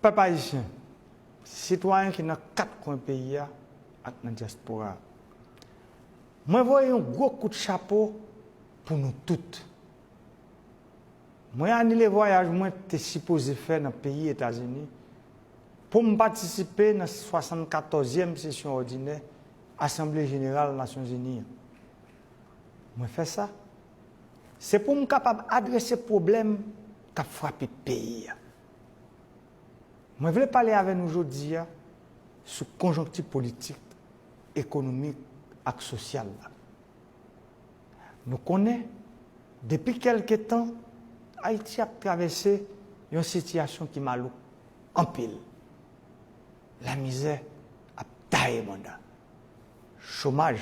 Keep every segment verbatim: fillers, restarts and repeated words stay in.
Pèp ayisyen, sitwayen ki nan kat kwen peyi a ak nan dyaspora a, mwen voye yon gwo kout chapo pou nou tout. Mwen anile vwayaj mwen te sipoze fè nan peyi Etazini pou m patisipe nan swasannkatòzyèm sesyon òdinè Asanble Jeneral Nasyonzini an. Mwen fè sa, se pou m kapab adrese pwoblèm k ap frape peyi a. Mwen vle pale avè nou jodi a sou konjonkti politik, ekonomik ak sosyal la. Nou konnen, depi kèlke tan, Ayiti ap travèse yon sitiyasyon ki malouk anpil. Lamizè ap taye banda. Chomaj,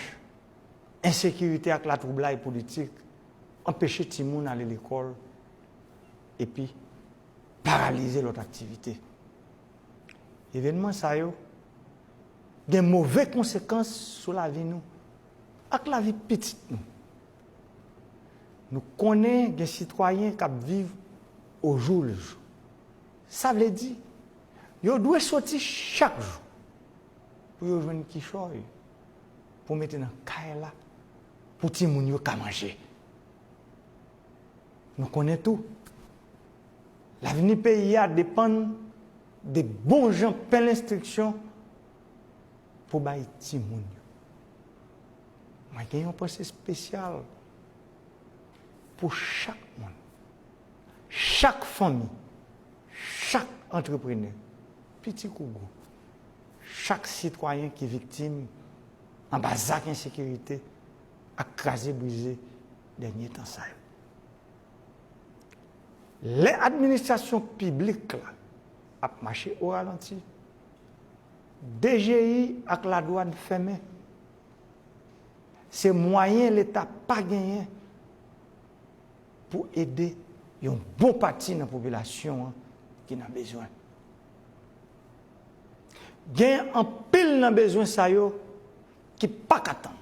ensekirite ak latwoublay politik anpeche timoun ale lekòl epi paralize lòt aktivite. Evènman sa yo gen move konsekans sou lavi nou ak lavi pitit nou. Nou konnen gen sitwayen k ap viv ojoulejou. Sa vle di, yo dwe soti chak jou pou yo jwenn kichòy pou mete nan kay la pou timoun yo ka manje. Nou konnen tou, lavni peyi a depann de bon jan pen lenstriksyon pou bay timoun yo. Mwen gen yon panse espesyal pou chak moun, chak fanmi, chak antreprenè, piti kou gwo, chak sitwayen ki viktim anba zak ensekirite ak kraze brize dènye tan sa yo. Lè administrasyon piblik la ap mache o ralanti, D G I ak ladwàn fèmen, se mwayen Leta pa genyen pou ede yon bon pati nan popilasyon an ki nan bezwen. Gen anpil nan bezwen sa yo ki pa ka tann.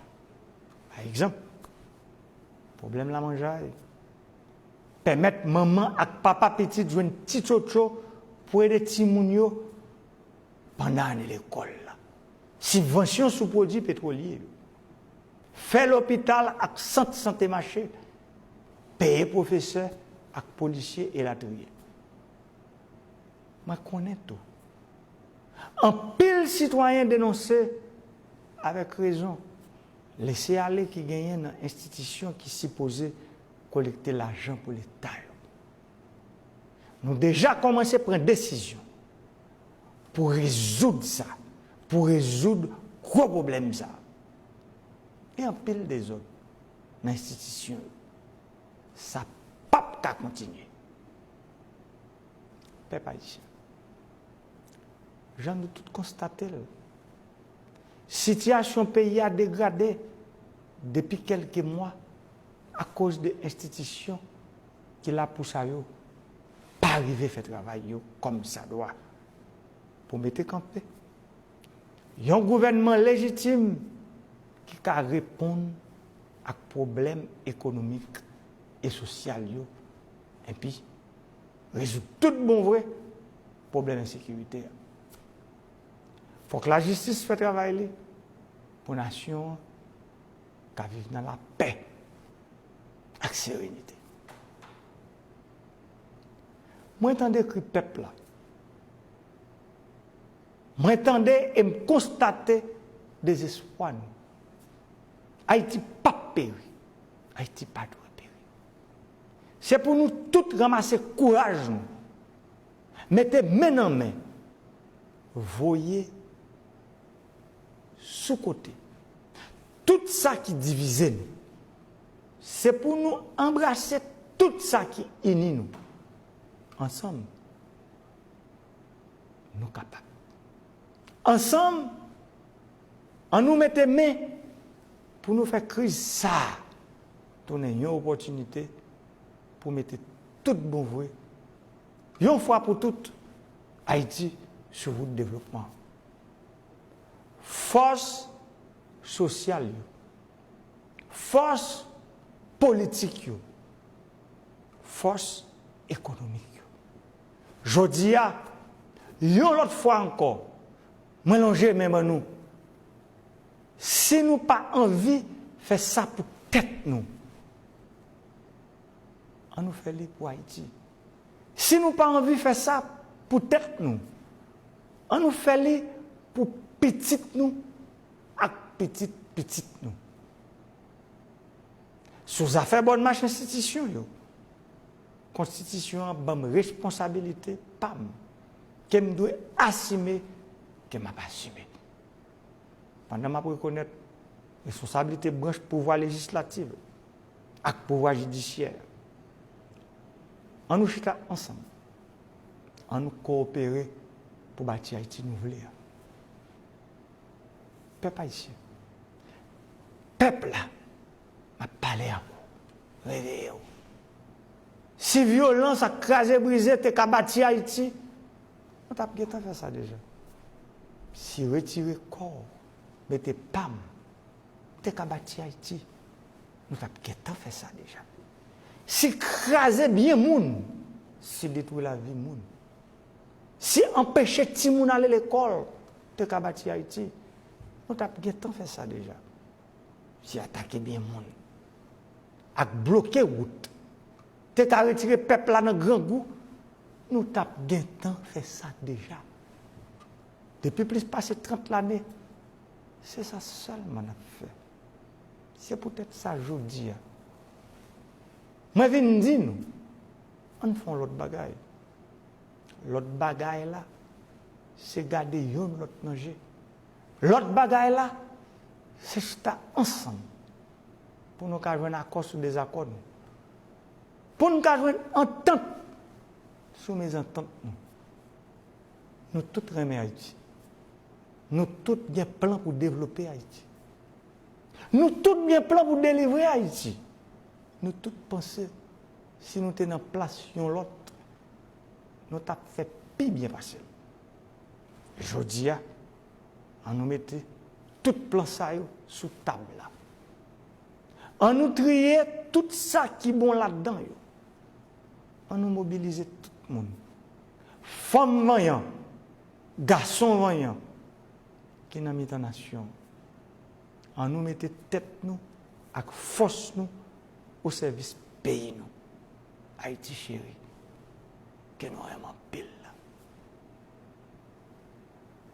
Pa egzanp, pwoblèm lamanjay, pèmèt manman ak papa pitit jwenn ti tchotcho pou ede timoun yo pandan ane lekòl la, sibvansyon sou pwodui petwolye yo, fè lopital ak sant sante mache, peye pwofesè ak polisye elatriye. Mwen konnen tou, anpil sitwayen denonse avèk rezon lese ale ki genyen nan enstitisyon ki sipoze kolekte lajan pou Leta yo. Nou deja kòmanse pran desizyon pou rezoud sa, pou rezoud gwo pwoblèm sa. Gen anpil dezòd nan enstitisyon yo. Sa p ap ka kontinye. Pèp ayisyen, jan nou tout konstate l, sitiyasyon peyi a degrade depi kèlke mwa akoz de enstitisyon ki la pou sa yo pa rive fè travay yo kòmsadwa pou mete kanpe yon gouvènman lejitim ki ka reponn ak pwoblèm ekonomik e sosyal yo, enpi rezoud tout bon vre pwoblèm ensekirite a. Fòk lajistis fè travay li pou nasyon an ka viv nan lapè ak serenite. Mwen tande kri pèp la. Mwen tande e m konstate dezespwa nou. Ayiti p ap peri. Ayiti pa dwe peri. Se pou nou tout ranmase kouraj nou, mete men nan men, voye sou kote tout sa ki divize nou. Se pou nou anbrase tout sa ki ini nou. Ansanm, nou kapab. Ansanm, ann nou mete men pou nou fè kriz sa a tounen yon opòtinite pou mete tout bon vre, yon fwa pou tout, Ayiti sou wout devlopman. Fòs sosyal yo, fòs politik yo, fòs ekonomik yo. Jodi a, Yon lòt fwa ankò, mwen lonje men ban nou. Si nou pa anvi fè sa pou tèt nou, an nou fè li pou Ayiti. Si nou pa anvi fè sa pou tèt nou, an nou fè li pou pitit nou ak pitit pitit nou. Sou zafè bòn mach enstitisyon yo, Konstitisyon an ban m responsabilite pa m ke m dwe asime, ke m ap asime. Pandan m ap rekonèt responsablite branch pouvwa lejislatif ak pouvwa jidisyè, an nou chita ansanm, an nou kowopere pou bati Ayiti nou vle a. Pèp ayisyen, pèp la, m ap pale ak ou, reveye w. Si vyolans ak kraze brize te ka bati Ayiti, nou t ap gentan fè sa deja. Si retire kò w, mete pa m, te ka bati Ayiti, nou t ap gentan fè sa deja. Si kraze byen moun, si detwi lavi moun, si anpeche timoun ale lekòl te ka bati Ayiti, nou t ap gentan fè sa deja. Si atake byen moun ak bloke wout te ka retire pèp la nan grangou, nou t ap gentan fè sa deja. Depi plis pase trant lane, se sa sèlman n ap fè. Se poutèt sa jodi a, mwen vin di nou, ann fè yon lòt bagay. Lòt bagay la, se gade youn lòt nan je. Lòt bagay la, se chita ansanm pou nou ka jwenn akò sou dezakò nou. Pou nou ka jwenn antant sou mezantant nou. Nou tout renmen Ayiti. Nou tout gen plan pou devlope Ayiti. Nou tout gen plan pou delivre Ayiti. Nou tout panse si nou te nan plas yon lòt, nou t ap fè pi byen pase l. Jodi a, an nou mete tout plan sa yo sou tab la. An nou triye tout sa ki bon ladan yo. An nou mobilize tout moun. Fanm vanyan, gason vanyan ki nan mitan nasyon an. An nou mete tèt nou ak fòs nou o sèvis peyi nou, Ayiti cheri, ke nou renmen anpil la.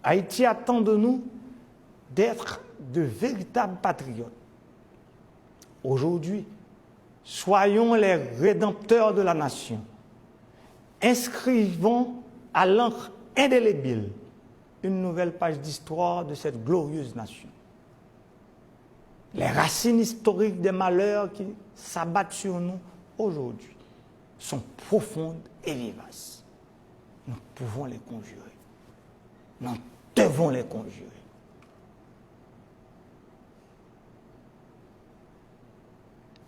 Haïti attend de nous d'être de véritables patriotes. Aujourd'hui, soyons les rédempteurs de la nation. Inscrivons à l'encre indélébile une nouvelle page d'histoire de cette glorieuse nation. Les racines historiques des malheurs qui s'abattent sur nous aujourd'hui sont profondes et vivaces. Nous pouvons les conjurer. Nous devons les conjurer.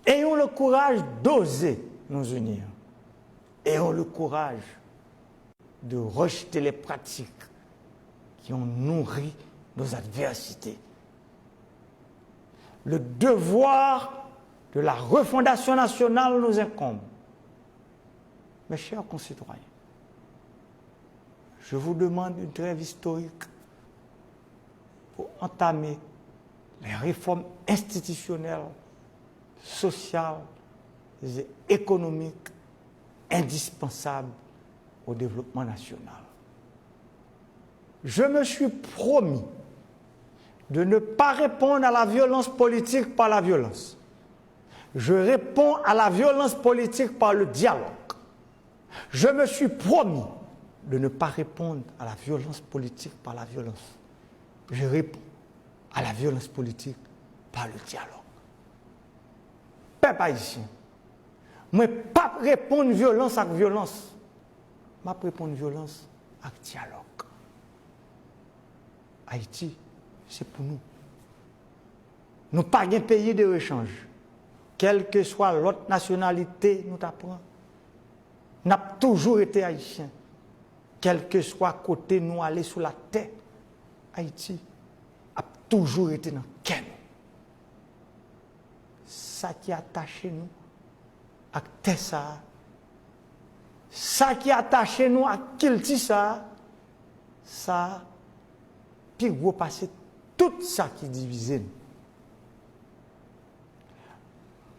Ayons le courage d'oser nous unir. Ayons le courage de rejeter les pratiques qui ont nourri nos adversités. Le devoir de la refondation nationale nous incombe. Mes chers concitoyens, je vous demande une trêve historique pour entamer les réformes institutionnelles, sociales et économiques indispensables au développement national. Je me suis promis de ne pas répondre à la violence politique par la violence. Je réponds à la violence politique par le dialogue. Je me suis promis de ne pas répondre à la violence politique par la violence. Je réponds à la violence politique par le dialogue. Pèp ayisyen, mwen p ap reponn vyolans ak vyolans. M ap reponn vyolans ak dyalòg. Ayiti, se pou nou. Nou pa gen peyi de rechanj. Kèlkeswa lòt nasyonalite nou ta pran, n ap toujou rete ayisyen. Kèlkeswa kote nou ale sou latè, Ayiti ap toujou rete nan kè nou. Sa ki atache nou ak tè sa a, sa ki atache nou ak kilti sa a, Sa pi gwo pase tout sa ki divize nou.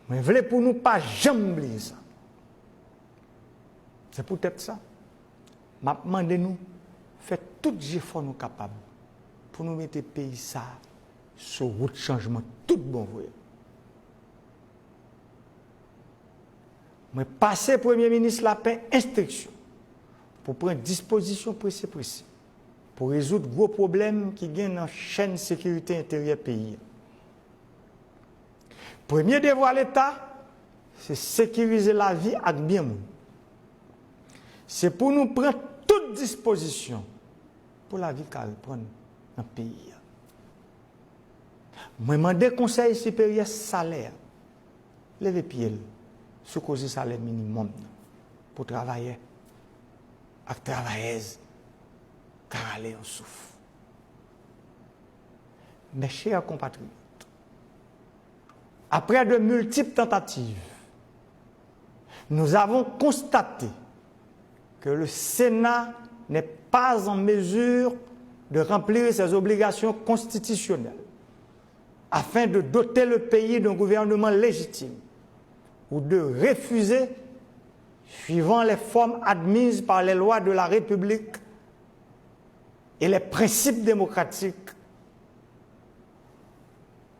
Mwen vle pou nou pa janm bliye sa. Se poutèt sa, m ap mande nou fè tout jefò nou kapab pou nou mete peyi sa a sou wout chanjman tout bon vre. Mwen pase Premye Minis Lapin enstriksyon pou pran dispozisyon prese prese pou rezoud gwo pwoblèm ki gen nan chèn sekirite enteryè peyi a. Premye devwa Leta, se sekirize lavi ak byen moun. Se pou nou pran tout dispozisyon pou lavi ka reprann nan peyi a. Mwen mande Konsèy Siperyè Salè a leve pye l sou koze salè minimòm nan pou travayè ak travayèz ka rale yon souf. Mes chers compatriotes, après de multiples tentatives, nous avons constaté que le Sénat n'est pas en mesure de remplir ses obligations constitutionnelles afin de doter le pays d'un gouvernement légitime ou de refuser, suivant les formes admises par les lois de la République et les principes démocratiques,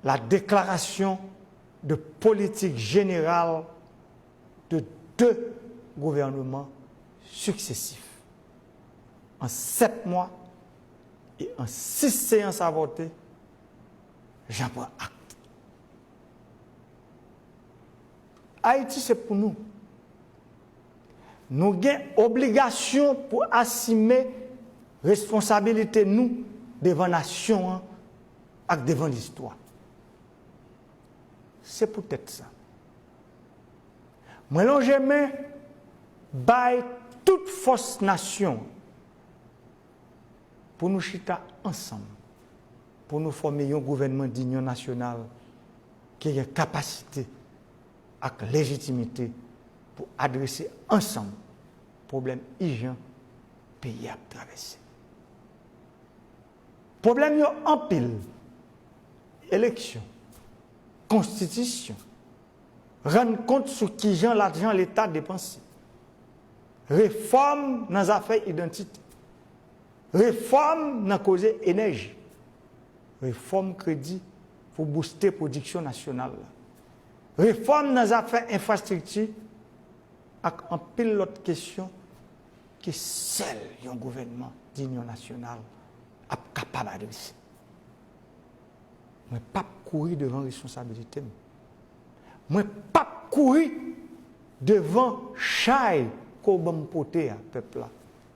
la déclaration de politique générale de deux gouvernements successifs. En sept mois et en six séances avortées, j'en prends acte. Ayiti se pou nou. Nou gen obligasyon pou asime responsabilite nou devan nasyon an ak devan listwa. Se poutèt sa, mwen lonje men bay tout fòs nasyon an pou nou chita ansanm, pou nou fòme yon gouvènman dinyon nasyonal ki gen kapasite ak lejitimite pou adrese ansanm pwoblèm ijan peyi a ap travèse. Pwoblèm yo anpil: eleksyon, konstitisyon, rann kont sou kijan lajan Leta depanse, refòm nan zafè idantite, refòm nan koze enèji, refòm kredi pou bouste pwodiksyon nasyonal la, refòm nan zafè enfrastrikti ak anpil lòt kesyon ke sèl yon gouvènman dinyon nasyonal ap kapab adrese. Mwen p ap kouri devan responsabilite m. Mwen p ap kouri devan chay ke w ban m pote a, pèp la,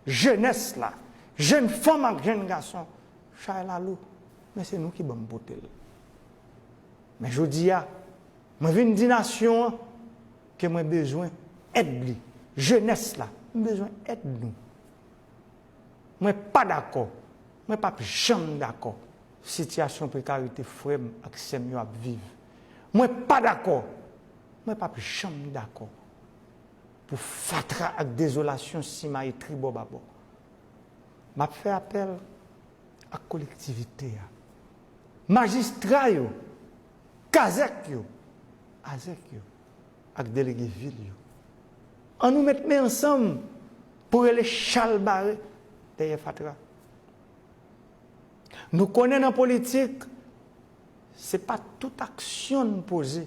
jenès la, jèn fanm ak jèn gason. Chay la lou, men se nou ki ban m pote l. Men jodi a, mwen vin di nasyon an ke mwen bezwen èd li. Jenès la, m bezwen èd nou. Mwen pa dakò, mwen p ap janm dakò sitiyasyon prekarite frè m ak sè m yo ap viv. Mwen pa dakò, mwen p ap janm dakò pou fatra ak dezolasyon simaye tribò babò. M ap fè apèl ak kolektivite a, majistra yo, kazèk yo, azèk yo, ak delege vil yo. Ann nou met men ansanm pou rele chalbare dèyè fatra. Nou konnen nan politik, se pa tout aksyon n poze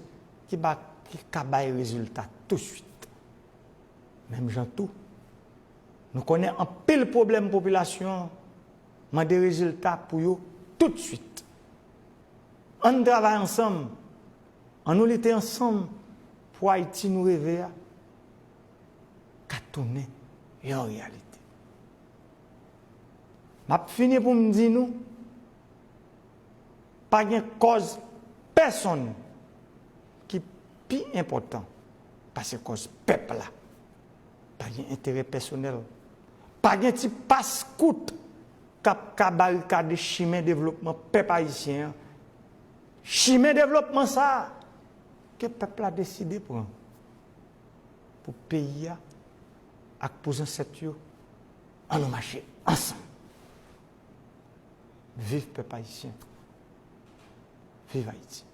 ki ba, ki ka bay rezilta touswit. Menm jan tou, nou konnen anpil pwoblèm popilasyon an mande rezilta pou yo toutswit. Ann travay ansanm, ann nou lite ansanm pou Ayiti nou reve a ka tounen yon reyalite. M ap fini pou m di nou, pa gen kòz pèsonn ki pi enpòtan pase kòz pèp la. Pa gen enterè pèsonèl. Pa gen ti pas kout k ap ka barikade chimen devlopman pèp ayisyen an. Chimen devlopman sa a ke pèp la deside pran pou peyi a ak pou zansèt yo. Ann nou mache ansanm. Viv pèp ayisyen. Viv Ayiti.